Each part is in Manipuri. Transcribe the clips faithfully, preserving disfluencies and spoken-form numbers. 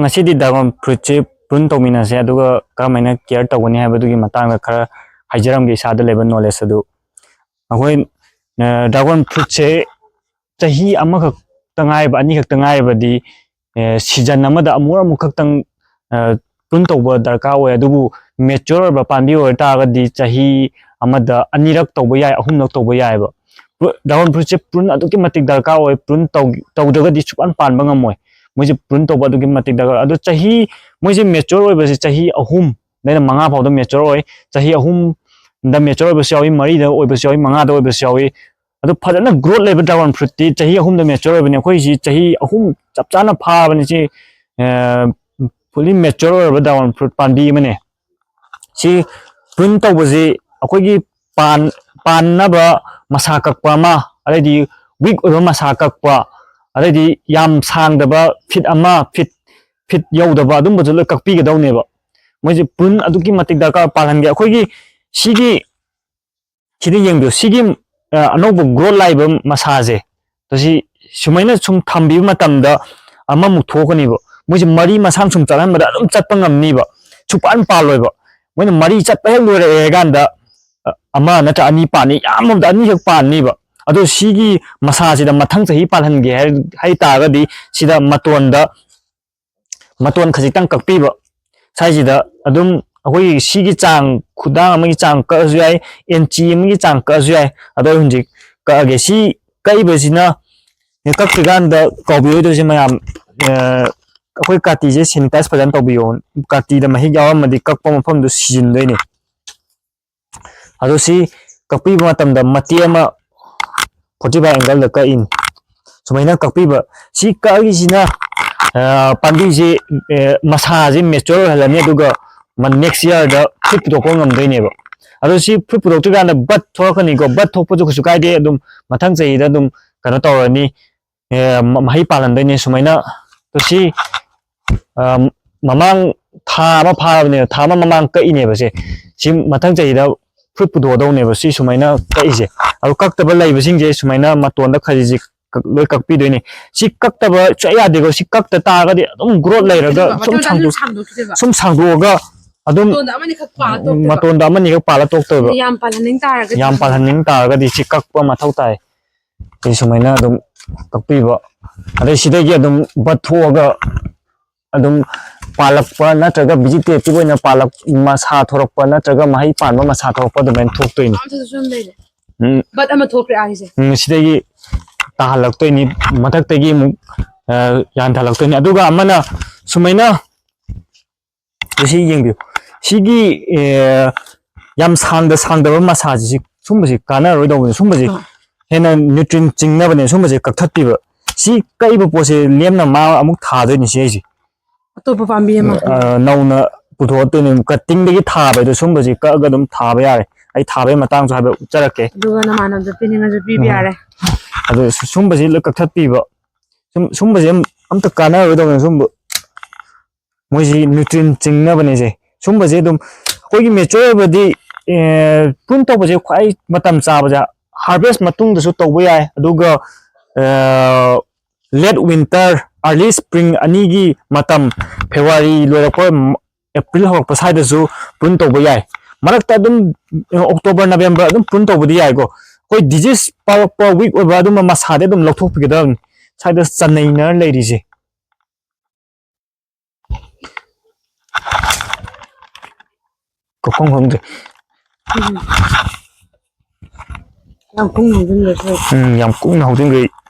ꯉꯁꯤꯗꯤ dragon fruitꯁꯦ prune ꯇꯧꯃꯤꯟꯅꯁꯦ, ꯑꯗꯨꯒ ꯀꯔꯝꯍꯥꯏꯅ care ꯇꯧꯒꯅꯤ ꯍꯥꯏꯕꯗꯨꯒꯤ ꯃꯇꯥꯡꯗ ꯈꯔ ꯍꯥꯏꯖꯔꯝꯒꯦ, ꯏꯁꯥꯗ ꯂꯩꯕ knowledge ꯑꯗꯨ꯫ ꯑꯩꯈꯣꯏ dragon fruitꯁꯦ ꯆꯍꯤ ꯑꯃꯈꯛꯇ ꯉꯥꯏꯕ, ꯑꯅꯤꯈꯛꯇ ꯉꯥꯏꯕꯗꯤ season ꯑꯃꯗ ꯑꯃꯨꯛ ꯑꯃꯨꯛ ꯈꯛꯇꯪ prune ꯇꯧꯕ ꯗꯔꯀꯥꯔ ꯑꯣꯏ꯫ ꯑꯗꯨꯕꯨ mature ꯑꯣꯏꯕ ꯄꯥꯝꯕꯤ ꯑꯣꯏꯇꯥꯔꯒꯗꯤ ꯆꯍꯤ ꯑꯃꯗ ꯑꯅꯤꯔꯛ ꯇꯧꯕ ꯌꯥꯏ, ꯑꯍꯨꯝꯂꯛ ꯇꯧꯕ ꯌꯥꯏꯑꯕ꯫ Dragon fruitꯁꯦ prune ꯑꯗꯨꯛꯀꯤ ꯃꯇꯤꯛ ꯗꯔꯀꯥꯔ ꯑꯣꯏ꯫ Prune ꯇꯧꯗ꯭ꯔꯒꯗꯤ ꯁꯨꯛꯄꯥꯟ ꯄꯥꯟꯕ ꯉꯝꯃꯣꯏ꯫ ꯃꯣꯏꯁꯦ prune ꯇꯧꯕ ꯑꯗꯨꯛꯀꯤ ꯃꯇꯤꯛ ꯗꯔꯀꯥꯔ꯫ ꯑꯗꯣ ꯆꯍꯤ, ꯃꯣꯏꯁꯦ mature ꯑꯣꯏꯕꯁꯦ ꯆꯍꯤ ꯑꯍꯨꯝ ꯗꯩꯅ ꯃꯉꯥ ꯐꯥꯎꯗ mature ꯑꯣꯏ꯫ ꯆꯍꯤ ꯑꯍꯨꯝꯗ mature ꯑꯣꯏꯕꯁꯨ ꯌꯥꯎꯏ, ꯃꯔꯤꯗ ꯑꯣꯏꯕꯁꯨ ꯌꯥꯎꯏ, ꯃꯉꯥꯗ ꯑꯣꯏꯕꯁꯨ ꯌꯥꯎꯏ꯫ ꯑꯗꯨ ꯐꯖꯅ growth ꯂꯩꯕ dragon fruitꯇꯤ ꯆꯍꯤ ꯑꯍꯨꯝꯗ mature ꯑꯣꯏꯕꯅꯤ꯫ ꯑꯩꯈꯣꯏꯁꯤ ꯆꯍꯤ ꯑꯍꯨꯝ ꯆꯞ ꯆꯥꯅ ꯐꯥꯕꯅꯤ꯫ ꯁꯤ fully mature ꯑꯣꯏꯔꯕ dragon fruit ꯄꯥꯝꯕꯤ ꯑꯃꯅꯦ꯫ ꯁꯤ prune ꯇꯧꯕꯁꯤ ꯑꯩꯈꯣꯏꯒꯤ ꯄꯥꯟ ꯄꯥꯟꯅꯕ ꯃꯁꯥ ꯀꯛꯄ ꯑꯃ, ꯑꯗꯩꯗꯤ weak ꯑꯣꯏꯕ ꯃꯁꯥ ꯀꯛꯄ, ꯑꯗꯩꯗꯤ ꯌꯥꯝ ꯁꯥꯡꯗꯕ, feet ꯑꯃ, feet feet ꯌꯧꯗꯕ, ꯑꯗꯨꯝꯕꯁꯨ ꯂꯣꯏ ꯀꯛꯄꯤꯒꯗꯧꯅꯦꯕ꯫ ꯃꯣꯏꯁꯦ prune ꯑꯗꯨꯛꯀꯤ ꯃꯇꯤꯛ ꯗꯔꯀꯥꯔ ꯄꯥꯜꯍꯟꯒꯦ꯫ ꯑꯩꯈꯣꯏꯒꯤ ꯁꯤꯒꯤ ꯁꯤꯗ ꯌꯦꯡꯕꯤꯌꯨ꯫ ꯁꯤꯒꯤ ꯑꯅꯧꯕ growth ꯂꯥꯛꯏꯕ ꯃꯁꯥꯁꯦ, ꯁꯤ ꯁꯨꯃꯥꯏꯅ ꯁꯨꯝ ꯊꯝꯕꯤꯕ ꯃꯇꯝꯗ ꯑꯃꯃꯨꯛ ꯊꯣꯛꯀꯅꯤꯕ꯫ ꯃꯣꯏꯁꯦ ꯃꯔꯤ ꯃꯁꯥꯡ ꯁꯨꯝ ꯆꯠꯍꯟꯕꯗ ꯑꯗꯨꯝ ꯆꯠꯄ ꯉꯝꯅꯤꯕ, ꯁꯨꯛꯄꯥꯟ ꯄꯥꯜꯂꯣꯏꯕ꯫ ꯃꯣꯏꯅ ꯃꯔꯤ ꯆꯠꯄ ꯍꯦꯛ ꯂꯣꯏꯔꯛꯑꯦ ꯀꯥꯟꯗ ꯑꯃ ꯅꯠꯇ꯭ꯔ ꯑꯅꯤ ꯄꯥꯟꯅꯤ, ꯌꯥꯝꯃꯕꯗ ꯑꯅꯤꯈꯛ ꯄꯥꯟꯅꯤꯕ꯫ ꯑꯗꯣ ꯁꯤꯒꯤ ꯃꯁꯥꯁꯤꯗ ꯃꯊꯪ ꯆꯍꯤ ꯄꯥꯜꯍꯟꯒꯦ ꯍꯥꯏ ꯍꯥꯏ ꯇꯥꯔꯒꯗꯤ ꯁꯤꯗ ꯃꯇꯣꯟꯗ ꯃꯇꯣꯟ ꯈꯖꯤꯛꯇꯪ ꯀꯛꯄꯤꯕ꯫ ꯁ꯭ꯋꯥꯏꯁꯤꯗ ꯑꯗꯨꯝ ꯑꯩꯈꯣꯏꯒꯤ ꯁꯤꯒꯤ ꯆꯥꯡ, ꯈꯨꯗꯥꯡ ꯑꯃꯒꯤ ꯆꯥꯡ ꯀꯛꯑꯁꯨ ꯌꯥꯏ, ꯏꯟꯆꯤ ꯑꯃꯒꯤ ꯆꯥꯡ ꯀꯛꯑꯁꯨ ꯌꯥꯏ꯫ ꯑꯗꯣ ꯑꯩ ꯍꯧꯖꯤꯛ ꯀꯛꯑꯒꯦ꯫ ꯁꯤ ꯀꯛꯏꯕꯁꯤꯅ ꯀꯛꯇ꯭ꯔꯤꯀꯥꯟꯗ ꯀꯥꯎꯕꯤꯔꯣꯏꯗꯣꯏꯁꯦ ꯃꯌꯥꯝ, ꯑꯩꯈꯣꯏ ꯀꯥꯇꯤꯁꯦ sanitize ꯐꯖꯅ ꯇꯧꯕꯤꯌꯣ꯫ ꯀꯥꯇꯤꯗ ꯃꯍꯤꯛ ꯌꯥꯎꯔꯝꯃꯗꯤ ꯀꯛꯄ ꯃꯐꯝꯗꯨ ꯁꯤꯖꯤꯟꯗꯣꯏꯅꯦ꯫ ꯑꯗꯣ ꯁꯤ ꯀꯛꯄꯤꯕ ꯃꯇꯝꯗ ꯃꯇꯦꯛ ꯑꯃ forty five angle ꯗ ꯀꯛꯏꯅꯤ꯫ ꯁꯨꯃꯥꯏꯅ ꯀꯛꯄꯤꯕ꯫ ꯁꯤ ꯀꯛꯏꯁꯤꯅ ꯄꯥꯝꯕꯤꯁꯤ ꯃꯁꯥꯁꯤ mature ꯑꯣꯏꯍꯜꯂꯅꯤ, ꯑꯗꯨꯒ next year ꯗ fruit ꯄꯨꯊꯣꯛꯄ ꯉꯝꯗꯣꯏꯅꯦꯕ꯫ ꯑꯗꯣ ꯁꯤ fruit ꯄꯨꯊꯣꯛꯇ꯭ꯔꯤꯀꯥꯟꯗ bud ꯊꯣꯛꯂꯛꯀꯅꯤꯀꯣ꯫ Bud ꯊꯣꯛꯄꯁꯨ ꯀꯩꯁꯨ ꯀꯥꯏꯗꯦ, ꯑꯗꯨꯝ ꯃꯊꯪ ꯆꯍꯤꯗ ꯑꯗꯨꯝ ꯀꯩꯅꯣ ꯇꯧꯔꯅꯤ, ꯃꯍꯩ ꯄꯥꯜꯍꯟꯗꯣꯏꯅꯦ꯫ ꯁꯨꯃꯥꯏꯅ ꯁꯤ ꯃꯃꯥꯡ ꯊꯥ ꯑꯃ ꯐꯥꯔꯕꯅꯦꯕ, ꯊꯥ ꯑꯃ ꯃꯃꯥꯡ ꯀꯛꯏꯅꯦꯕ ꯁꯦ꯫ ꯁꯤ ꯃꯊꯪ ꯆꯍꯤꯗ fruit ꯄꯨꯊꯣꯛꯀꯗꯧꯅꯦꯕ ꯁꯤ ꯁꯨꯃꯥꯏꯅ ꯀꯛꯏꯁꯦ꯫ ꯑꯗꯨ ꯀꯛꯇꯕ ꯂꯩꯕꯁꯤꯡꯁꯦ ꯁꯨꯃꯥꯏꯅ ꯃꯇꯣꯟꯗ ꯈꯖꯤꯛꯁꯦ ꯀꯛ-, ꯂꯣꯏ ꯀꯛꯄꯤꯗꯣꯏꯅꯦ꯫ ꯁꯤ ꯀꯛꯇꯕ ꯁꯨꯡꯌꯥ ꯌꯥꯗꯦꯀꯣ꯫ ꯁꯤ ꯀꯛꯇ ꯇꯥꯔꯒꯗꯤ ꯑꯗꯨꯝ growth ꯂꯩꯔꯒ ꯃꯇꯨꯡ ꯁꯨꯝ ꯇꯥꯔꯗꯤ ꯁꯥꯡꯗꯣꯛ-, ꯁꯥꯡꯗꯣꯛꯈꯤꯗꯣꯏꯕ꯫ ꯁꯨꯝ ꯁꯥꯡꯗꯣꯛꯑꯒ ꯑꯗꯨꯝ, ꯃꯇꯣꯟꯗ ꯑꯃꯅꯤꯈꯛ ꯄꯥꯜꯂ ꯎꯝ, ꯇꯣꯛꯇꯣꯏꯕ꯫ ꯃꯇꯣꯟꯗ ꯑꯃꯅꯤꯈꯛ ꯄꯥꯜꯂ ꯇꯣꯛꯇꯣꯏꯕ꯫ ꯌꯥꯝ ꯄꯥꯜꯍꯟꯅꯤꯡ ꯇꯥꯔꯒꯗꯤ꯫ ꯌꯥꯝ ꯄꯥꯜꯍꯟꯅꯤꯡ ꯇꯥꯔꯒꯗꯤ ꯁꯤ ꯀꯛꯄ ꯃꯊꯧ ꯇꯥꯏ꯫ ꯁꯤ ꯁꯨꯃꯥꯏꯅ ꯑꯗꯨꯝ ꯀꯛꯄꯤꯕ꯫ ꯑꯗꯩ ꯁꯤꯗꯒꯤ ꯑꯗꯨꯝ bud ꯊꯣꯛꯑꯒ ꯑꯗꯨꯝ ꯄꯥꯜꯂꯛꯄ ꯅꯠꯇ꯭ꯔꯒ vegetative ꯑꯣꯏꯅ ꯄꯥꯜꯂꯛ-, ꯃꯁꯥ ꯊꯣꯔꯛꯄ ꯅꯠꯇ꯭ꯔꯒ ꯃꯍꯩ ꯄꯥꯟꯕ ꯃꯁꯥ ꯊꯣꯔꯛꯄ ꯑꯗꯨꯃꯥꯏꯅ ꯊꯣꯛꯇꯣꯏꯅꯤ꯫ ꯑꯝꯇꯁꯨ ꯁꯨꯝ ꯂꯩꯔꯦ꯫ ꯎꯝ꯫ Bud ꯑꯃ ꯊꯣꯛꯈ꯭ꯔꯦ ꯑꯥ, ꯁꯤꯁꯦ꯫ ꯎꯝ, ꯁꯤꯗꯒꯤ ꯇꯥꯍꯜꯂꯛꯇꯣꯏꯅꯤ, ꯃꯊꯛꯇꯒꯤ ꯑꯃꯨꯛ, ꯑ, ꯌꯥꯟꯊꯍꯜꯂꯛꯇꯣꯏꯅꯤ꯫ ꯑꯗꯨꯒ ꯑꯃꯅ ꯁꯨꯃꯥꯏꯅ, ꯁꯤ ꯌꯦꯡꯕꯤꯌꯨ꯫ ꯁꯤꯒꯤ, ꯑ, ꯌꯥꯝ ꯁꯥꯡꯗ ꯁꯥꯡꯗꯕ ꯃꯁꯥꯁꯤ, ꯁꯤ, ꯁꯨꯝꯕꯁꯤ ꯀꯥꯟꯅꯔꯣꯏꯗꯧꯕꯅꯤ꯫ ꯁꯨꯝꯕꯁꯤ ꯑꯥ꯫ ꯍꯦꯟꯅ nutrient ꯆꯤꯡꯅꯕꯅꯦ꯫ ꯁꯨꯝꯕꯁꯤ ꯀꯛꯊꯠꯄꯤꯕ꯫ ꯁꯤ ꯀꯛꯏꯕ ꯄꯣꯠꯁꯦ ꯂꯦꯝꯅ ꯃꯥ ꯑꯃꯨꯛ ꯊꯥꯗꯣꯏꯅꯤ ꯁꯤ ꯑꯩꯁꯦ꯫ ꯑꯇꯣꯞꯄ ꯄꯥꯝꯕꯤ ꯑꯃ꯫ ꯑ, ꯅꯧꯅ ꯄꯨꯊꯣꯛꯇꯣꯏꯅꯦ꯫ Cuttingꯗꯒꯤ ꯊꯥꯕ ꯍꯥꯏꯗꯣ ꯁꯨꯝꯕꯁꯤ ꯀꯛꯑꯒ ꯑꯗꯨꯝ ꯊꯥꯕ ꯌꯥꯔꯦ꯫ ꯑꯩ ꯊꯥꯕꯒꯤ ꯃꯇꯥꯡꯁꯨ ꯍꯥꯏꯐꯦꯠ ꯎꯠꯆꯔꯛꯀꯦ꯫ ꯑꯗꯨꯒ ꯅꯃꯥꯟꯅꯕꯗ ꯄꯤꯅꯤꯡꯉꯁꯨ ꯄꯤꯕ ꯎꯝ꯫ ꯌꯥꯔꯦ꯫ ꯑꯗꯨ ꯁꯨ-, ꯁꯨꯝꯕꯁꯤ ꯂꯣꯏ ꯀꯛꯊꯠꯄꯤꯕ꯫ ꯁꯨꯝ, ꯁꯨꯝꯕꯁꯦ ꯑꯝ-, ꯑꯝꯇ ꯀꯥꯟꯅꯔꯣꯏꯗꯧꯕꯅꯦ ꯁꯨꯝꯕ꯫ ꯃꯣꯏꯁꯤ nutrient ꯆꯤꯡꯅꯕꯅꯦꯁꯦ꯫ ꯁꯨꯝꯕꯁꯦ ꯑꯗꯨꯝ ꯑꯩꯈꯣꯏꯒꯤ mature ꯑꯣꯏꯕꯗꯤ, ꯑꯦ, prune ꯇꯧꯕꯁꯦ ꯈ꯭ꯋꯥꯏ ꯃꯇꯝ ꯆꯥꯕꯁꯦ harvest ꯃꯇꯨꯡꯗꯁꯨ ꯇꯧꯕ ꯌꯥꯏ꯫ ꯑꯗꯨꯒ, ꯑ, late winter, early spring ꯑꯅꯤꯒꯤ ꯃꯇꯝ, February ꯂꯣꯏꯔꯛꯄ, April ꯍꯧꯔꯛꯄ ꯁ꯭ꯋꯥꯏꯗꯁꯨ prune ꯇꯧꯕ ꯌꯥꯏ꯫ ꯃꯔꯛꯇ ꯑꯗꯨꯝ, ꯑ, October, November ꯑꯗꯨꯝ prune ꯇꯧꯕꯗꯤ ꯌꯥꯏꯀꯣ꯫ ꯑꯩꯈꯣꯏ disease ꯄꯥꯜꯂꯛꯄ weak ꯑꯣꯏꯕ ꯑꯗꯨꯝꯕ ꯃꯁꯥꯗꯤ ꯑꯗꯨꯝ ꯂꯧꯊꯣꯛꯄꯤꯒꯗꯕꯅꯤ꯫ ꯁ꯭ꯋꯥꯏꯗ ꯆꯟꯅꯩꯅ ꯂꯩꯔꯤꯁꯦ꯫ ꯀꯛꯐꯝ ꯈꯪꯗ꯭ꯔꯦ꯫ ꯎꯝ꯫ ꯌꯥꯝ ꯀꯨꯡꯅ ꯍꯧꯖꯤꯟꯈ꯭ꯔꯦ꯫ ꯎꯝ, ꯌꯥꯝ ꯀꯨꯡꯅ ꯍꯧꯖꯤꯟꯈ꯭ꯔꯦ꯫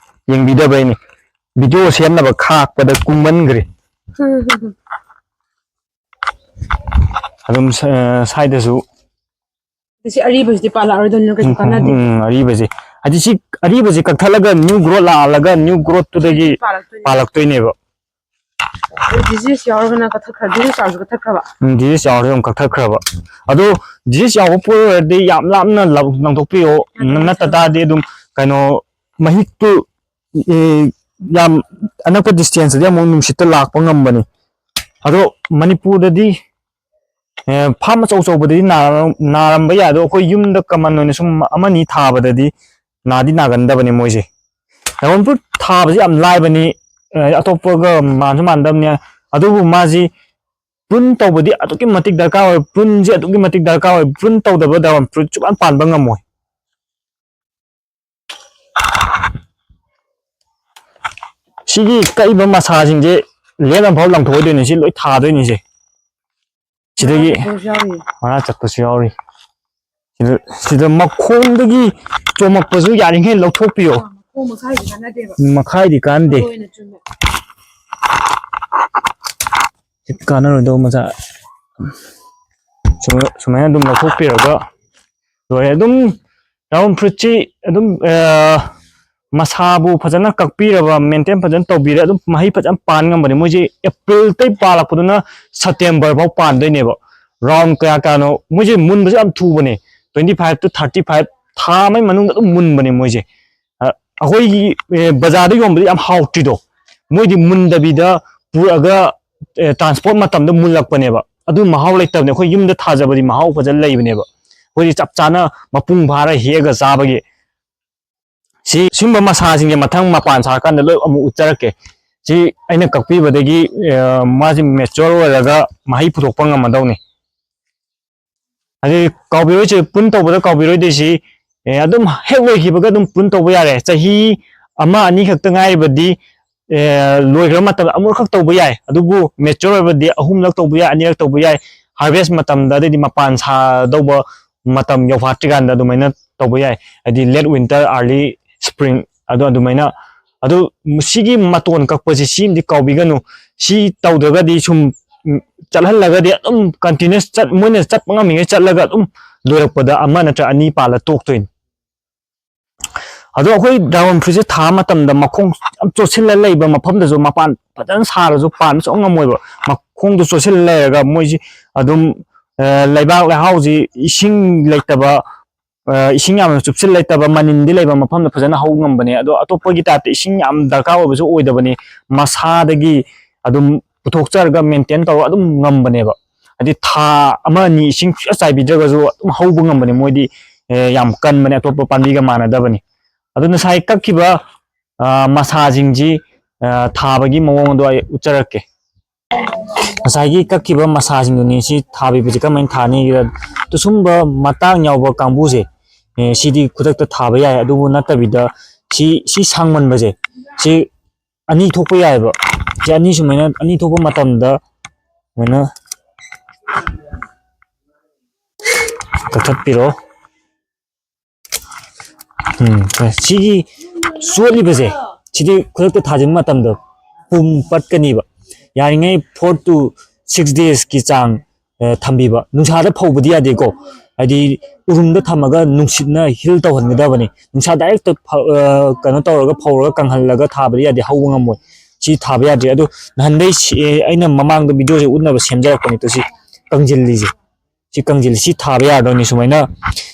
ꯌꯦꯡꯕꯤꯗꯕꯩꯅꯤ꯫ Video ꯁꯦꯝꯅꯕ ꯈꯥꯛꯄꯗ ꯀꯨꯡꯃꯟꯈ꯭ꯔꯦ꯫ ꯑꯗꯨꯝ ꯁ-, ꯁ꯭ꯋꯥꯏꯗꯁꯨ ꯁꯤ ꯑꯔꯤꯕꯁꯤꯗꯤ ꯄꯥꯜꯂꯛꯑꯔꯣꯏꯗꯕꯅꯤꯅ ꯀꯩꯁꯨ ꯎꯝ, ꯀꯥꯟꯅꯗꯦ꯫ ꯎꯝ, ꯑꯔꯤꯕꯁꯦ꯫ ꯍꯥꯏꯗꯤ ꯁꯤ ꯑꯔꯤꯕꯁꯦ ꯀꯛꯊꯠꯂꯒ new growth ꯂꯥꯛꯍꯜꯂꯒ new growthꯇꯨꯗꯒꯤ ꯄꯥꯜꯂꯛꯇꯣꯏꯅꯦ꯫ ꯄꯥꯜꯂꯛꯇꯣꯏꯅꯦꯕ꯫ ꯑꯗꯨ disease ꯌꯥꯎꯔꯒꯅ ꯀꯛꯊꯠꯈ꯭ꯔ-, disease ꯌꯥꯎꯔꯁꯨ ꯀꯛꯊꯠꯈ꯭ꯔꯕ? ꯎꯝ, disease ꯌꯥꯎꯔꯁꯨ ꯑꯗꯨꯝ ꯀꯛꯊꯠꯈ꯭ꯔꯕ꯫ ꯑꯗꯣ disease ꯌꯥꯎꯕ ꯄꯣꯠ ꯑꯣꯏꯔꯗꯤ ꯌꯥꯝ ꯂꯥꯞꯅ ꯂꯧ-, ꯂꯧꯊꯣꯛꯄꯤꯌꯣ꯫ ꯌꯥꯝ ꯅꯠꯇ ꯂꯥꯞꯅ ꯇꯥꯔꯗꯤ ꯑꯗꯨꯝ ꯀꯩꯅꯣ ꯃꯍꯤꯛꯇꯨ, ꯑꯦ, ꯌꯥꯝ ꯑꯅꯛꯄ distanceꯇꯗꯤ ꯑꯃꯨꯛ ꯅꯨꯡꯁꯤꯠꯇ ꯂꯥꯛꯄ ꯉꯝꯕꯅꯤ꯫ ꯑꯗꯣ ꯃꯅꯤꯄꯨꯔꯗꯗꯤ, ꯑꯦ, farm ꯑꯆꯧ ꯑꯆꯧꯕꯗꯗꯤ ꯅꯥꯔ-, ꯅꯥꯔꯝꯕ ꯌꯥꯏ꯫ ꯑꯗꯣ ꯑꯩꯈꯣꯏ ꯌꯨꯝꯗ common ꯑꯣꯏꯅ ꯁꯨꯝ ꯑꯃꯅꯤ ꯊꯥꯕꯗꯗꯤ ꯅꯥꯗꯤ ꯅꯥꯒꯟꯗꯕꯅꯦ ꯃꯣꯏꯁꯦ꯫ ꯗ꯭ꯔꯥꯒꯣꯟ ꯐ꯭ꯔꯨꯠ ꯊꯥꯕꯁꯤ ꯌꯥꯝ ꯂꯥꯏꯕꯅꯤ, ꯑꯇꯣꯞꯄꯒ ꯃꯥꯟꯁꯨ ꯃꯥꯟꯗꯕꯅꯤ꯫ ꯑꯗꯨꯕꯨ ꯃꯥꯁꯤ ꯄ꯭ꯔꯨꯟ ꯇꯧꯕꯗꯤ ꯑꯗꯨꯛꯀꯤ ꯃꯇꯤꯛ ꯗꯔꯀꯥꯔ ꯑꯣꯏ꯫ ꯄ꯭ꯔꯨꯟꯁꯦ ꯑꯗꯨꯛꯀꯤ ꯃꯇꯤꯛ ꯗꯔꯀꯥꯔ ꯑꯣꯏ꯫ ꯄ꯭ꯔꯨꯟ ꯇꯧꯗꯕ ꯗ꯭ꯔꯥꯒꯣꯟ ꯐ꯭ꯔꯨꯠ ꯁꯨꯛꯄꯥꯟ ꯄꯥꯟꯕ ꯉꯝꯃꯣꯏ꯫ ꯁꯤꯒꯤ ꯀꯛꯏꯕ ꯃꯁꯥꯁꯤꯡꯁꯦ ꯂꯦꯟ ꯑꯃꯐꯥꯎ ꯂꯪꯊꯣꯛꯑꯣꯏꯗꯣꯏꯅꯦ꯫ ꯁꯤ ꯂꯣꯏ ꯊꯥꯗꯣꯏꯅꯦ꯫ ꯁꯦ ꯁꯤꯗꯒꯤ ꯃꯔꯥ ꯆꯠꯄꯁꯨ ꯌꯥꯎꯔꯤ꯫ ꯁꯤꯗ, ꯁꯤꯗ ꯃꯈꯣꯡꯗꯒꯤ ꯆꯣꯝꯃꯛꯄꯁꯨ ꯌꯥꯔꯤꯉꯩ ꯂꯧꯊꯣꯛꯄꯤꯌꯣ꯫ ꯑꯥ, ꯃꯈꯣꯡ ꯃꯈꯥꯏꯗꯤ ꯀꯥꯟꯅꯗꯦꯕ꯫ ꯃꯈꯥꯏꯗꯤ ꯀꯥꯟꯗꯦ꯫ ꯃꯔꯨ ꯑꯣꯏꯅ ꯆꯨꯝꯃꯦ꯫ ꯁꯤ ꯀꯥꯟꯅꯔꯣꯏꯗꯧꯕ ꯃꯆꯥ꯫ ꯁꯨꯃꯥꯏ-, ꯁꯨꯃꯥꯏꯅ ꯑꯗꯨꯝ ꯂꯧꯊꯣꯛꯄꯤꯔꯒ ꯂꯣꯏꯔꯦ꯫ ꯑꯗꯨꯝ ꯗ꯭ꯔꯥꯒꯣꯟ ꯐ꯭ꯔꯨꯠꯁꯤ ꯑꯗꯨꯝ, ꯑ, ꯃꯁꯥꯕꯨ ꯐꯖꯅ ꯀꯛꯄꯤꯔꯕ, ꯃꯦꯟꯇꯦꯟ ꯐꯖꯅ ꯇꯧꯕꯤꯔꯦ, ꯑꯗꯨꯝ ꯃꯍꯩ ꯐꯖꯅ ꯄꯥꯟ ꯉꯝꯕꯅꯤ꯫ ꯃꯣꯏꯁꯤ ꯑꯦꯄ꯭ꯔꯤꯜꯗꯩ ꯄꯥꯜꯂꯛꯄꯗꯨꯅ ꯁꯦꯞꯇꯦꯝꯕꯔ ꯐꯥꯎ ꯄꯥꯟꯗꯣꯏꯅꯦꯕ꯫ ꯔꯥꯎꯟ ꯀꯌꯥ ꯀꯌꯥꯅꯣ ꯃꯣꯏꯁꯦ ꯃꯨꯟꯕꯁꯦ ꯌꯥꯝ ꯊꯨꯕꯅꯦ꯫ Twenty five to thirty five, ꯊꯥ ꯑꯃꯒꯤ ꯃꯅꯨꯡꯗ ꯑꯗꯨꯝ ꯃꯨꯟꯕꯅꯦ ꯃꯣꯏꯁꯦ꯫ ꯑ, ꯑꯩꯈꯣꯏꯒꯤ, ꯑꯦ, ꯕꯖꯥꯔꯗ ꯌꯣꯟꯕꯗꯤ ꯌꯥꯝ ꯍꯥꯎꯇ꯭ꯔꯤꯗꯣ, ꯃꯣꯏꯗꯤ ꯃꯨꯟꯗꯕꯤꯗ ꯄꯨꯔꯛꯑꯒ, ꯑꯦ, ꯇ꯭ꯔꯥꯟꯁꯄꯣꯔꯠ ꯃꯇꯝꯗ ꯃꯨꯜꯂꯛꯄꯅꯦꯕ꯫ ꯑꯗꯨ ꯃꯍꯥꯎ ꯂꯩꯇꯕꯅꯦ꯫ ꯑꯩꯈꯣꯏ ꯌꯨꯝꯗ ꯊꯥꯖꯕꯗꯤ ꯃꯍꯥꯎ ꯐꯖꯅ ꯂꯩꯕꯅꯦꯕ꯫ ꯑꯩꯈꯣꯏꯗꯤ ꯆꯞ ꯆꯥꯅ ꯃꯄꯨꯡ ꯐꯥꯔ ꯍꯦꯛꯑꯒ ꯆꯥꯕꯒꯤ꯫ ꯁꯤ, ꯁꯤꯒꯨꯝꯕ ꯃꯁꯥꯁꯤꯡꯁꯦ ꯃꯊꯪ ꯃꯄꯥꯟ ꯁꯥꯔꯀꯥꯟꯗ ꯂꯣꯏ ꯑꯃꯨꯛ ꯎꯠꯆꯔꯛꯀꯦ꯫ ꯁꯤ ꯑꯩꯅ ꯀꯛꯄꯤꯕꯗꯒꯤ, ꯑ, ꯃꯥꯁꯤ ꯃꯦꯆꯣꯔ ꯑꯣꯏꯔꯒ ꯃꯍꯩ ꯄꯨꯊꯣꯛꯄ ꯉꯝꯃꯗꯧꯅꯤ꯫ ꯑꯗꯩ ꯀꯥꯎꯕꯤꯔꯣꯏꯁꯦ, ꯄ꯭ꯔꯨꯟ ꯇꯧꯕꯗ ꯀꯥꯎꯕꯤꯔꯣꯏꯗꯣꯏꯁꯤ, ꯑꯦ, ꯑꯗꯨꯝ ꯍꯦꯛ ꯂꯣꯏꯈꯤꯕꯒ ꯑꯗꯨꯝ ꯄ꯭ꯔꯨꯟ ꯇꯧꯕ ꯌꯥꯔꯦ꯫ ꯆꯍꯤ ꯑꯃ ꯑꯅꯤ ꯈꯛꯇ ꯉꯥꯏꯔꯤꯕꯗꯤ, ꯑꯦ, ꯂꯣꯏꯈ꯭ꯔ ꯃꯇꯝꯗ ꯑꯃꯨꯔꯛꯈꯛ ꯇꯧꯕ ꯌꯥꯏ꯫ ꯑꯗꯨꯕꯨ ꯃꯦꯆꯣꯔ ꯑꯣꯏꯕꯗꯤ ꯑꯍꯨꯝꯂꯛ ꯇꯧꯕ ꯌꯥꯏ, ꯑꯅꯤꯔꯛ ꯇꯧꯕ ꯌꯥꯏ꯫ ꯍꯥꯔꯚꯦꯁ ꯃꯇꯝꯗ, ꯑꯗꯩꯗꯤ ꯃꯄꯥꯟ ꯁꯥꯗꯧꯕ ꯃꯇꯝ ꯌꯧꯐꯥꯠꯇ꯭ꯔꯤꯀꯥꯟꯗ ꯑꯗꯨꯃꯥꯏꯅ ꯇꯧꯕ ꯌꯥꯏ꯫ ꯍꯥꯏꯗꯤ late winter, early spring, ꯑꯗꯣ ꯑꯗꯨꯃꯥꯏꯅ꯫ ꯑꯗꯨ ꯁꯤꯒꯤ ꯃꯇꯣꯟ ꯀꯛꯄꯁꯤ ꯁꯤꯃꯗꯤ ꯀꯥꯎꯕꯤꯒꯅꯨ꯫ ꯁꯤ ꯇꯧꯗ꯭ꯔꯒꯗꯤ ꯁꯨꯝ, ꯎꯝ, ꯆꯠꯍꯜꯂꯒꯗꯤ ꯑꯗꯨꯝ continuous ꯆꯠ-, ꯃꯣꯏꯅ ꯆꯠꯄ ꯉꯝꯃꯤꯉꯩ ꯆꯠꯂꯒ ꯑꯗꯨꯝ ꯂꯣꯏꯔꯛꯄꯗ ꯑꯃ ꯅꯠꯇ꯭ꯔ ꯑꯅꯤ ꯄꯥꯜꯂ ꯇꯣꯛꯇꯣꯏꯅꯤ꯫ ꯑꯗꯣ ꯑꯩꯈꯣꯏ ꯗ꯭ꯔꯥꯒꯣꯟ ꯐ꯭ꯔꯨꯠꯁꯦ ꯊꯥ ꯃꯇꯝꯗ ꯃꯈꯣꯡ ꯌꯥꯝ ꯆꯣꯠꯁꯤꯜꯂ ꯂꯩꯕ ꯃꯐꯝꯗꯁꯨ, ꯃꯄꯥꯟ ꯐꯖꯅ ꯁꯥꯔꯁꯨ ꯄꯥꯟꯕ ꯁꯨꯡꯉꯝ ꯉꯝꯃꯣꯏꯕ꯫ ꯃꯈꯣꯡꯗꯣ ꯆꯣꯠꯁꯤꯜꯂ ꯂꯩꯔꯒ ꯃꯣꯏꯁꯤ ꯑꯗꯨꯝ, ꯑ, ꯂꯩꯕꯥꯛ ꯂꯩꯍꯥꯎꯁꯤ, ꯏꯁꯤꯡ ꯂꯩꯇꯕ, ꯑ, ꯏꯁꯤꯡ ꯌꯥꯝꯅ ꯆꯨꯞꯁꯤꯜ ꯂꯩꯇꯕ, ꯃꯅꯤꯟꯗꯤ ꯂꯩꯕ ꯃꯐꯝꯗ ꯐꯖꯅ ꯍꯧ ꯉꯝꯕꯅꯦ꯫ ꯑꯗꯣ ꯑꯇꯣꯞꯄꯒꯤ ꯇꯥꯏꯞꯇ ꯏꯁꯤꯡ ꯌꯥꯝ ꯗꯔꯀꯥꯔ ꯑꯣꯏꯕꯁꯨ ꯑꯣꯏꯗꯕꯅꯤ꯫ ꯃꯁꯥꯗꯒꯤ ꯑꯗꯨꯝ ꯄꯨꯊꯣꯛꯆꯔꯒ ꯃꯦꯟꯇꯦꯟ ꯇꯧꯔꯒ ꯑꯗꯨꯝ ꯉꯝꯕꯅꯦꯕ꯫ ꯍꯥꯏꯗꯤ ꯊꯥ ꯑꯃ ꯑꯅꯤ ꯏꯁꯤꯡ ꯁꯨꯡꯆꯥꯏ ꯆꯥꯏꯕꯤꯗ꯭ꯔꯒꯁꯨ ꯑꯗꯨꯝ ꯍꯧꯕ ꯉꯝꯕꯅꯦ꯫ ꯃꯣꯏꯗꯤ, ꯑꯦ, ꯌꯥꯝ ꯀꯟꯕꯅꯦ, ꯑꯇꯣꯞꯄ ꯄꯥꯝꯕꯤꯒ ꯃꯥꯟꯅꯗꯕꯅꯤ꯫ ꯑꯗꯨ ꯉꯁꯥꯏ ꯀꯛꯈꯤꯕ ꯑ, ꯃꯁꯥꯁꯤꯡꯁꯤ, ꯑ, ꯊꯥꯕꯒꯤ ꯃꯑꯣꯡ ꯑꯗꯣ ꯑꯩ ꯎꯠꯆꯔꯛꯀꯦ꯫ ꯉꯁꯥꯏꯒꯤ ꯀꯛꯈꯤꯕ ꯃꯁꯥꯁꯤꯡꯗꯨꯅꯤ ꯁꯤ ꯊꯥꯕꯤꯕꯁꯤ ꯀꯃꯥꯏꯅ ꯊꯥꯅꯤ ꯍꯥꯏꯗ, ꯁꯨꯝꯕ ꯃꯇꯥꯡ ꯌꯥꯎꯕ ꯀꯥꯡꯕꯨꯁꯦ, ꯑꯦ, ꯁꯤꯗꯤ ꯈꯨꯗꯛꯇ ꯊꯥꯕ ꯌꯥꯏ꯫ ꯑꯗꯨꯕꯨ ꯅꯠꯇꯕꯤꯗ ꯁꯤ, ꯁꯤ ꯁꯥꯡꯃꯟꯕꯁꯦ, ꯁꯤ ꯑꯅꯤ ꯊꯣꯛꯄ ꯌꯥꯏꯑꯕ꯫ ꯁꯤ ꯑꯅꯤ ꯁꯨꯃꯥꯏꯅ ꯑꯅꯤ ꯊꯣꯛꯄ ꯃꯇꯝꯗ ꯁꯨꯃꯥꯏꯅ ꯀꯛꯊꯠꯄꯤꯔꯣ꯫ ꯎꯝ, ꯁꯤꯒꯤ ꯆꯣꯠꯂꯤꯕꯁꯦ, ꯁꯤꯗꯤ ꯈꯨꯗꯛꯇ ꯊꯥꯖꯤꯟꯕ ꯃꯇꯝꯗ ꯄꯨꯝ ꯄꯠꯀꯅꯤꯕ꯫ ꯌꯥꯔꯤꯉꯩ four to six days ꯀꯤ ꯆꯥꯡ, ꯑ, ꯊꯝꯕꯤꯕ꯫ ꯅꯨꯡꯁꯥꯗ ꯐꯧꯕꯗꯤ ꯌꯥꯗꯦꯀꯣ, ꯍꯥꯏꯗꯤ ꯎꯔꯨꯝꯗ ꯊꯝꯃꯒ ꯅꯨꯡꯁꯤꯠꯅ ꯍꯤꯜ ꯇꯧꯍꯟꯒꯗꯕꯅꯤ꯫ ꯅꯨꯡꯁꯥ ꯗꯥꯏꯔꯦꯛꯇ ꯐ-, ꯑ, ꯀꯩꯅꯣ ꯇꯧꯔꯒ, ꯐꯧꯔꯒ ꯀꯪꯍꯜꯂꯒ ꯊꯥꯕꯗꯤ ꯌꯥꯗꯦ, ꯍꯧꯕ ꯉꯝꯃꯣꯏ꯫ ꯁꯤ ꯊꯥꯕ ꯌꯥꯗ꯭ꯔꯦ꯫ ꯑꯗꯨ ꯅꯍꯥꯟꯗꯩ ꯁꯤ-, ꯑꯦ, ꯑꯩꯅ ꯃꯃꯥꯡꯗ ꯚꯤꯗꯤꯑꯣꯁꯦ ꯎꯠꯅꯕ ꯁꯦꯝꯖꯔꯛꯄꯅꯤ꯫ ꯇꯨ ꯁꯤ ꯀꯪꯁꯤꯜꯂꯤꯁꯦ, ꯁꯤ ꯀꯪꯁꯤꯜꯂꯤ꯫ ꯁꯤ ꯊꯥꯕ ꯌꯥꯔꯗꯧꯅꯤ ꯁꯨꯃꯥꯏꯅ꯫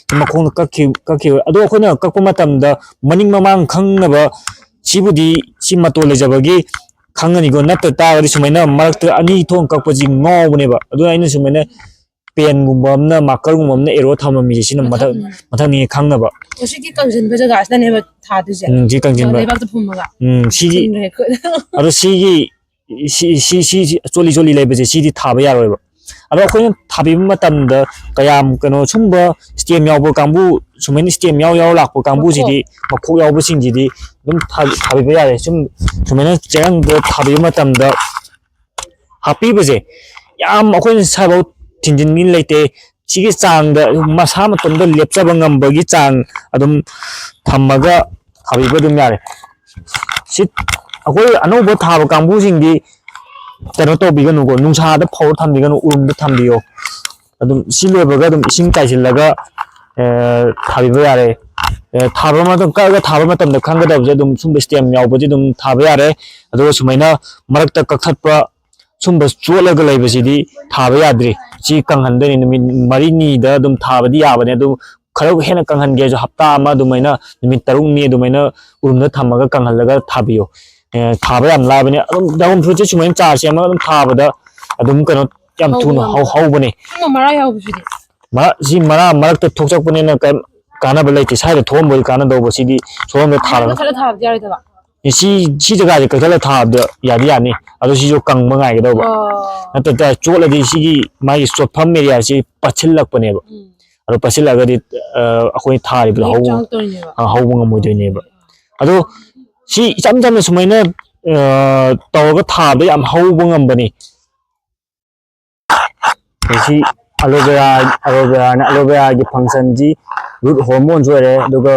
ꯁꯤ ꯃꯈꯣꯡꯗ ꯀꯛꯈꯤ-, ꯀꯛꯈꯤꯕ꯫ ꯑꯗꯣ ꯑꯩꯈꯣꯏꯅ ꯀꯛꯄ ꯃꯇꯝꯗ ꯃꯅꯤꯡ ꯃꯃꯥꯡ ꯈꯪꯅꯕ, ꯁꯤꯕꯨꯗꯤ ꯁꯤ ꯃꯇꯣꯟ ꯂꯩꯖꯕꯒꯤ ꯈꯪꯉꯅꯤꯀꯣ꯫ ꯅꯠꯇ ꯇꯥꯔꯒꯗꯤ ꯁꯨꯃꯥꯏꯅ ꯃꯔꯛꯇ ꯑꯅꯤ ꯊꯣꯛꯅ ꯀꯛꯄꯁꯤ ꯉꯥꯎꯕꯅꯦꯕ꯫ ꯑꯗꯨꯅ ꯑꯩꯅ ꯁꯨꯃꯥꯏꯅ ꯄꯦꯟꯒꯨꯝꯕ ꯑꯃꯅ, ꯃꯥꯔꯀꯔꯒꯨꯝꯕ ꯑꯃꯅ ꯑꯦꯔꯣ ꯊꯝꯃꯝꯃꯤꯁꯦ, ꯁꯤꯅ ꯃꯊꯛ, ꯃꯊꯛꯅꯤ ꯈꯪꯅꯕ꯫ ꯑꯣ, ꯁꯤꯒꯤ ꯀꯪꯁꯤꯟꯕ ꯖꯒꯥꯁꯤꯗꯅꯦꯕ ꯊꯥꯗꯣꯏꯁꯦ? ꯎꯝ, ꯁꯤ ꯀꯪꯁꯤꯟꯕ꯫ ꯂꯩꯕꯥꯛꯇ ꯐꯨꯝꯃꯒ? ꯎꯝ, ꯁꯤꯒꯤ, ꯊꯤꯟꯈ꯭ꯔꯦ ꯈꯨꯠ꯫ ꯑꯗꯣ ꯁꯤꯒꯤ, ꯁꯤ, ꯁꯤ, ꯁꯤ, ꯁꯤ ꯆꯣꯠꯂꯤ ꯆꯣꯠꯂꯤ ꯂꯩꯕꯁꯦ, ꯁꯤꯗꯤ ꯊꯥꯕ ꯌꯥꯔꯣꯏꯕ꯫ ꯑꯗꯣ ꯑꯩꯈꯣꯏꯅ ꯊꯥꯕꯤꯕ ꯃꯇꯝꯗ ꯀꯌꯥꯝ, ꯀꯩꯅꯣ, ꯁꯨꯝꯕ stem ꯌꯥꯎꯕ ꯀꯥꯡꯕꯨ, ꯁꯨꯃꯥꯏꯅ stem ꯌꯥꯎ ꯌꯥꯎ ꯂꯥꯛꯄ ꯀꯥꯡꯕꯨꯁꯤꯗꯤ, ꯃꯈꯣꯛ ꯌꯥꯎꯕꯁꯤꯡꯁꯤꯗꯤ ꯑꯗꯨꯝ ꯊꯥ-, ꯊꯥꯕꯤꯕ ꯌꯥꯔꯦ꯫ ꯁꯨꯝ, ꯁꯨꯃꯥꯏꯅ ꯆꯦꯔꯪꯗ ꯊꯥꯕꯤꯕ ꯃꯇꯝꯗ ꯍꯥꯞꯄꯤꯕꯁꯦ ꯌꯥꯝ ꯑꯩꯈꯣꯏꯅ ꯁꯥꯕꯧ ꯊꯤꯟꯖꯤꯟꯒꯤ ꯂꯩꯇꯦ꯫ ꯁꯤꯒꯤ ꯆꯥꯡꯗ ꯃꯁꯥ ꯃꯇꯣꯝꯗ ꯂꯦꯞꯆꯕ ꯉꯝꯕꯒꯤ ꯆꯥꯡ ꯑꯗꯨꯝ ꯊꯝꯃꯒ ꯊꯥꯕꯤꯕ ꯑꯗꯨꯝ ꯌꯥꯔꯦ꯫ ꯁꯤ ꯑꯩꯈꯣꯏ ꯑꯅꯧꯕ ꯊꯥꯕ ꯀꯥꯡꯕꯨꯁꯤꯡꯗꯤ ꯀꯩꯅꯣ ꯇꯧꯕꯤꯒꯅꯨꯀꯣ, ꯅꯨꯡꯁꯥꯗ ꯐꯧꯔ ꯊꯝꯕꯤꯒꯅꯨ, ꯎꯔꯨꯝꯗ ꯊꯝꯕꯤꯌꯣ꯫ ꯑꯗꯨꯝ ꯁꯤ ꯂꯣꯏꯕꯒ ꯑꯗꯨꯝ ꯏꯁꯤꯡ ꯆꯥꯏꯁꯤꯜꯂꯒ, ꯑ, ꯊꯥꯕꯤꯕ ꯌꯥꯔꯦ꯫ ꯑ, ꯊꯥꯕ ꯃꯇꯝ, ꯀꯛꯑꯒ ꯊꯥꯕ ꯃꯇꯝꯗ ꯈꯪꯒꯗꯕꯁꯦ ꯑꯗꯨꯝ ꯁꯨꯝꯕ stem ꯌꯥꯎꯕꯁꯦ ꯑꯗꯨꯝ ꯊꯥꯕ ꯌꯥꯔꯦ꯫ ꯑꯗꯨꯒ ꯁꯨꯃꯥꯏꯅ ꯃꯔꯛꯇ ꯀꯛꯊꯠꯄ ꯁꯨꯝꯕ ꯆꯣꯠꯂꯒ ꯂꯩꯕꯁꯤꯗꯤ ꯊꯥꯕ ꯌꯥꯗ꯭ꯔꯤ꯫ ꯁꯤ ꯀꯪꯍꯟꯗꯣꯏꯅꯤ꯫ ꯅꯨꯃꯤꯠ ꯃꯔꯤꯅꯤꯗ ꯑꯗꯨꯝ ꯊꯥꯕꯗꯤ ꯌꯥꯕꯅꯦ, ꯑꯗꯨ ꯈꯔ ꯍꯦꯟꯅ ꯀꯪꯍꯟꯒꯦꯁꯨ ꯍꯞꯇꯥ ꯑꯃ ꯑꯗꯨꯃꯥꯏꯅ, ꯅꯨꯃꯤꯠ ꯇꯔꯨꯛꯅꯤ ꯑꯗꯨꯃꯥꯏꯅ ꯎꯔꯨꯝꯗ ꯊꯝꯃꯒ ꯀꯪꯍꯜꯂꯒ ꯊꯥꯕꯤꯌꯣ꯫ ꯑꯦ, ꯊꯥꯕ ꯌꯥꯝ ꯂꯥꯏꯕꯅꯦ꯫ ꯑꯗꯨꯝ dragon fruit ꯁꯦ ꯁꯨꯃꯥꯏꯅ ꯆꯥꯔ ꯁꯦꯝꯃꯒ ꯑꯗꯨꯝ ꯊꯥꯕꯗ ꯑꯗꯨꯝ ꯀꯩꯅꯣ ꯌꯥꯝ ꯊꯨꯅ ꯍꯧ-, ꯍꯧꯕꯅꯦ꯫ ꯁꯤꯒꯨꯝꯕ ꯃꯔꯥ ꯌꯥꯎꯕꯁꯤꯗꯤ? ꯃꯔꯥ-, ꯁꯤ ꯃꯔꯥ ꯃꯔꯛꯇ ꯊꯣꯛꯆꯔꯛꯄꯅꯤꯅ ꯀꯩꯝ ꯀꯥꯟꯅꯕ ꯂꯩꯇꯦ꯫ ꯁ꯭ꯋꯥꯏꯗ ꯊꯣꯛꯑꯝꯕꯗꯤ ꯀꯥꯟꯅꯗꯧꯕ꯫ ꯁꯤꯗꯤ ꯁꯣꯝꯗ ꯊꯥꯔꯒ ꯃꯊꯛꯇ ꯊꯥꯕꯗꯤ ꯌꯥꯔꯣꯏꯗꯕ? ꯁꯤ ꯁꯤ ꯖꯒꯥꯁꯦ ꯀꯛꯊꯠꯂ ꯊꯥꯕꯗ ꯌꯥꯗꯤ ꯌꯥꯅꯤ꯫ ꯑꯗꯣ ꯁꯤꯁꯨ ꯀꯪꯕ ꯉꯥꯏꯒꯗꯧꯕ꯫ ꯑꯣ꯫ ꯅꯠꯇ꯭ꯔꯗꯤ ꯆꯣꯠꯂꯗꯤ ꯁꯤꯒꯤ ꯃꯥꯒꯤ ꯆꯣꯠꯐꯝ ꯑꯦꯔꯤꯌꯥꯁꯤ ꯄꯠꯁꯤꯜꯂꯛꯄꯅꯦꯕ꯫ ꯎꯝ꯫ ꯑꯗꯣ ꯄꯠꯁꯤꯜꯂꯛꯑꯒꯗꯤ, ꯑ, ꯑꯩꯈꯣꯏ ꯊꯥꯔꯤꯕꯗꯣ ꯍꯦꯛ ꯍꯧꯕ, ꯆꯥꯎꯔꯛꯇꯣꯏꯅꯦꯕ꯫ ꯑ, ꯍꯧꯕ ꯉꯝꯃꯣꯏꯗꯣꯏꯅꯦꯕ꯫ ꯑꯗꯣ ꯁꯤ ꯏꯆꯝ ꯆꯝꯅ ꯁꯨꯃꯥꯏꯅ, ꯑ, ꯇꯧꯔꯒ ꯊꯥꯕꯗ ꯌꯥꯝ ꯍꯧꯕ ꯉꯝꯕꯅꯤ꯫ ꯁꯤ aloe vera, aloe vera ꯅ, aloe vera ꯒꯤ function ꯁꯤ root hormone ꯁꯨ ꯑꯣꯏꯔꯦ, ꯑꯗꯨꯒ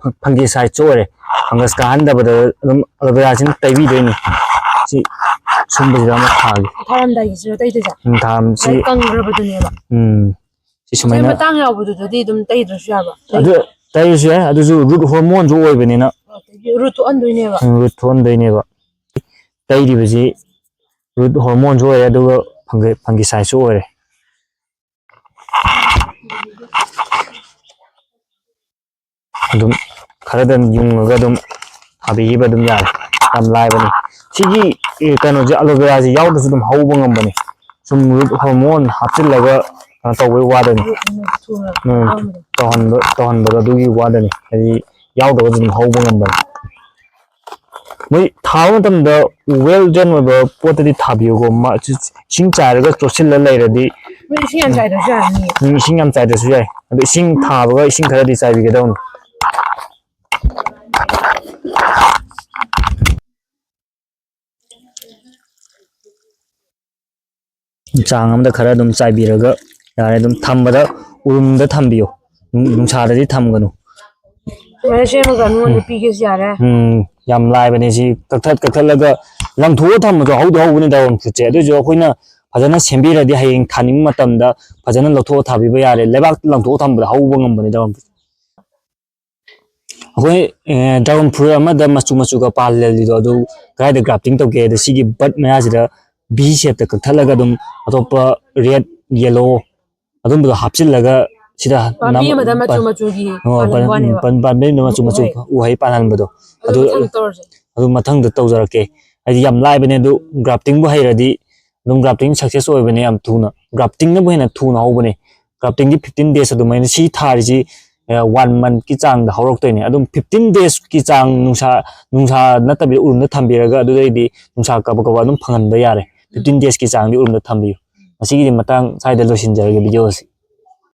ꯐꯪ-, fungicide ꯁꯨ ꯑꯣꯏꯔꯦ꯫ Fungus ꯀꯥꯍꯟꯗꯕꯗ ꯑꯗꯨꯝ aloe vera ꯁꯤꯅ ꯇꯩꯕꯤꯗꯣꯏꯅꯤ꯫ ꯁꯤ ꯁꯨꯝꯕꯁꯤꯗ ꯑꯃ ꯊꯥꯒꯦ꯫ ꯊꯥꯔꯝꯗꯥꯏꯒꯤꯁꯤꯔꯣ ꯇꯩꯗꯣꯏꯁꯦ? ꯎꯝ, ꯊꯥꯔꯝ-, ꯁꯤ ꯉꯁꯥꯏ ꯀꯪꯈ꯭ꯔꯕꯗꯨꯅꯦꯕ꯫ ꯎꯝ, ꯁꯤ ꯉꯁꯥꯏ ꯁꯨꯃꯥꯏꯅ꯫ ꯃꯇꯥꯡ ꯌꯥꯎꯕꯗꯨꯗꯗꯤ ꯑꯗꯨꯝ ꯇꯩꯗ꯭ꯔꯁꯨ ꯌꯥꯕ? ꯑꯗꯨ ꯇꯩꯔꯁꯨ ꯌꯥꯏ, ꯑꯗꯨꯁꯨ root hormone ꯁꯨ ꯑꯣꯏꯕꯅꯤꯅ꯫ ꯑꯗꯒꯤ root ꯊꯣꯛꯍꯟꯗꯣꯏꯅꯦꯕ꯫ ꯎꯝ, root ꯊꯣꯛꯍꯟꯗꯣꯏꯅꯦꯕ꯫ ꯇꯩꯔꯤꯕꯁꯤ root hormone ꯁꯨ ꯑꯣꯏꯔꯦ, ꯑꯗꯨꯒ fungi-, fungicide ꯁꯨ ꯑꯣꯏꯔꯦ꯫ ꯑꯗꯨꯝ ꯈꯔꯗꯪ ꯌꯨꯡꯉꯒ ꯑꯗꯨꯝ ꯊꯥꯕꯤꯈꯤꯕ ꯑꯗꯨꯝ ꯌꯥꯔꯦ꯫ ꯌꯥꯝ ꯂꯥꯏꯕꯅꯤ꯫ ꯁꯤꯒꯤ, ꯑꯦ, ꯀꯩꯅꯣꯁꯦ, aloe vera ꯁꯦ ꯌꯥꯎꯗ꯭ꯔꯁꯨ ꯑꯗꯨꯝ ꯍꯧꯕ ꯉꯝꯕꯅꯤ꯫ ꯁꯨꯝ root hormone ꯍꯥꯞꯆꯤꯜꯂꯒ ꯀꯩꯅꯣ ꯇꯧꯕꯩ ꯋꯥꯗꯅꯤ꯫ ꯊꯨꯅ ꯎꯝ, ꯑꯍꯥꯟꯕꯗ꯫ ꯇꯧꯍꯟꯕ, ꯇꯧꯍꯟꯕꯗꯣ ꯑꯗꯨꯒꯤ ꯋꯥꯗꯅꯤ꯫ ꯍꯥꯏꯗꯤ ꯌꯥꯎꯗ꯭ꯔꯒꯁꯨ ꯑꯗꯨꯝ ꯍꯧꯕ ꯉꯝꯕꯅꯤ꯫ ꯃꯣꯏ ꯊꯥꯕ ꯃꯇꯝꯗ well drain ꯑꯣꯏꯕ ꯄꯣꯠꯇꯗꯤ ꯊꯥꯕꯤꯌꯨꯀꯣ꯫ ꯃ-, ꯏꯁꯤꯡ ꯆꯥꯏꯔꯒ ꯆꯣꯠꯁꯤꯜꯂ ꯂꯩꯔꯗꯤ ꯃꯣꯏ ꯏꯁꯤꯡ ꯌꯥꯝ ꯆꯥꯏꯗ꯭ꯔꯁꯨ ꯌꯥꯔꯅꯤ꯫ ꯎꯝ, ꯏꯁꯤꯡ ꯌꯥꯝ ꯆꯥꯏꯗ꯭ꯔꯁꯨ ꯌꯥꯏ꯫ ꯑꯗꯣ ꯏꯁꯤꯡ ꯊꯥꯕꯒ ꯏꯁꯤꯡ ꯈꯔꯗꯤ ꯆꯥꯏꯕꯤꯒꯗꯧꯅꯤ꯫ ꯆꯥꯡ ꯑꯃꯗ ꯈꯔ ꯑꯗꯨꯝ ꯆꯥꯏꯕꯤꯔꯒ ꯌꯥꯔꯦ꯫ ꯑꯗꯨꯝ ꯊꯝꯕꯗ ꯎꯔꯨꯝꯗ ꯊꯝꯕꯤꯌꯨ꯫ ꯅꯨꯡ-, ꯅꯨꯡꯁꯥꯗꯗꯤ ꯊꯝꯒꯅꯨ꯫ ꯁꯨꯃꯥꯏꯅ ꯁꯦꯝꯃꯒ ꯃꯤꯉꯣꯟꯗ ꯎꯝ꯫ ꯄꯤꯒꯦꯁꯨ ꯌꯥꯔꯦ꯫ ꯎꯝ, ꯌꯥꯝ ꯂꯥꯏꯕꯅꯦ ꯁꯤ꯫ ꯀꯛꯊꯠ ꯀꯛꯊꯠꯂꯒ ꯂꯪꯊꯣꯛꯑ ꯊꯝꯕꯗꯣ ꯍꯧꯗꯤ ꯍꯧꯕꯅꯤ dragon fruit ꯁꯦ꯫ ꯑꯗꯨꯏꯁꯨ ꯑꯩꯈꯣꯏꯅ ꯐꯖꯅ ꯁꯦꯝꯕꯤꯔꯗꯤ ꯍꯌꯦꯡ ꯊꯥꯅꯤꯡꯕ ꯃꯇꯝꯗ ꯐꯖꯅ ꯂꯧꯊꯣꯛꯑ ꯊꯥꯕꯤꯕ ꯌꯥꯔꯦ꯫ ꯂꯩꯕꯥꯛꯇ ꯂꯪꯊꯣꯛꯑ ꯊꯝꯕꯗ ꯍꯧꯕ ꯉꯝꯕꯅꯤ dragon fruit꯫ ꯑꯩꯈꯣꯏ, ꯑꯦ, dragon fruit ꯑꯃꯗ ꯃꯆꯨ ꯃꯆꯨꯒ ꯄꯥꯜꯍꯜꯂꯤꯗꯣ, ꯑꯗꯨ ꯀꯗꯥꯏꯗ grafting ꯇꯧꯒꯦ ꯍꯥꯏꯗ ꯁꯤꯒꯤ bud ꯃꯌꯥꯁꯤꯗ V shape ꯇ ꯀꯛꯊꯠꯂꯒ ꯑꯗꯨꯝ ꯑꯇꯣꯞꯄ red, yellow ꯑꯗꯨꯝꯕꯗꯣ ꯍꯥꯞꯆꯤꯜꯂꯒ ꯁꯤꯗ ꯄꯥꯝꯕꯤ ꯅꯝ-, ꯑꯃꯗ ꯃꯆꯨ ꯄ-, ꯃꯆꯨꯒꯤ ꯑꯣ, ꯄꯥꯜꯍꯟꯕ ꯄ-, ꯋꯥꯅꯦꯕ꯫ ꯄ-, ꯄꯥꯝꯕꯤ ꯑꯃꯗ ꯃꯆꯨ ꯃꯆꯨ ꯎꯍꯩ꯫ ꯎꯍꯩ ꯄꯥꯜꯍꯟꯕꯗꯣ꯫ ꯑꯗꯨ ꯑꯗꯨ, ꯃꯊꯪ ꯇꯧꯔꯁꯦ꯫ ꯑꯗꯨ ꯃꯊꯪꯗ ꯇꯧꯖꯔꯛꯀꯦ꯫ ꯍꯥꯏꯗꯤ ꯌꯥꯝ ꯂꯥꯏꯕꯅꯦ ꯑꯗꯨ, grafting ꯕꯨ ꯍꯩꯔꯗꯤ ꯑꯗꯨꯝ grafting success ꯑꯣꯏꯕꯅꯦ ꯌꯥꯝ ꯊꯨꯅ꯫ Grafting ꯅꯕꯨ ꯍꯦꯟꯅ ꯊꯨꯅ ꯍꯧꯕꯅꯦ꯫ Grafting ꯗꯤ fifteen days ꯑꯗꯨꯃꯥꯏꯅ꯫ ꯁꯤ ꯊꯥꯔꯤꯁꯤ ꯋꯥꯟ ꯃꯟꯠꯀꯤ ꯆꯥꯡꯗ ꯍꯧꯔꯛꯇꯣꯏꯅꯦ꯫ ꯑꯗꯨꯝ ꯐꯤꯐꯇꯤꯟ ꯗꯦꯖꯀꯤ ꯆꯥꯡ ꯅꯨꯡꯁꯥ ꯅꯨꯡꯁꯥ ꯅꯠꯇꯕꯤꯗ ꯎꯔꯨꯝꯗ ꯊꯝꯕꯤꯔꯒ ꯑꯗꯨꯗꯩꯗꯤ ꯅꯨꯡꯁꯥ ꯀꯕ ꯀꯕ ꯑꯗꯨꯝ ꯐꯪꯍꯟꯕ ꯌꯥꯔꯦ꯫ ꯐꯤꯐꯇꯤꯟ ꯗꯦꯖꯀꯤ ꯆꯥꯡꯗꯤ ꯎꯔꯨꯝꯗ ꯊꯝꯕꯤꯌꯨ꯫ ꯉꯁꯤꯒꯤꯗꯤ ꯃꯇꯥꯡ ꯁ꯭ꯋꯥꯏꯗ ꯂꯣꯏꯁꯤꯟꯖꯔꯒꯦ ꯚꯤꯗꯤꯑꯣꯁꯤ꯫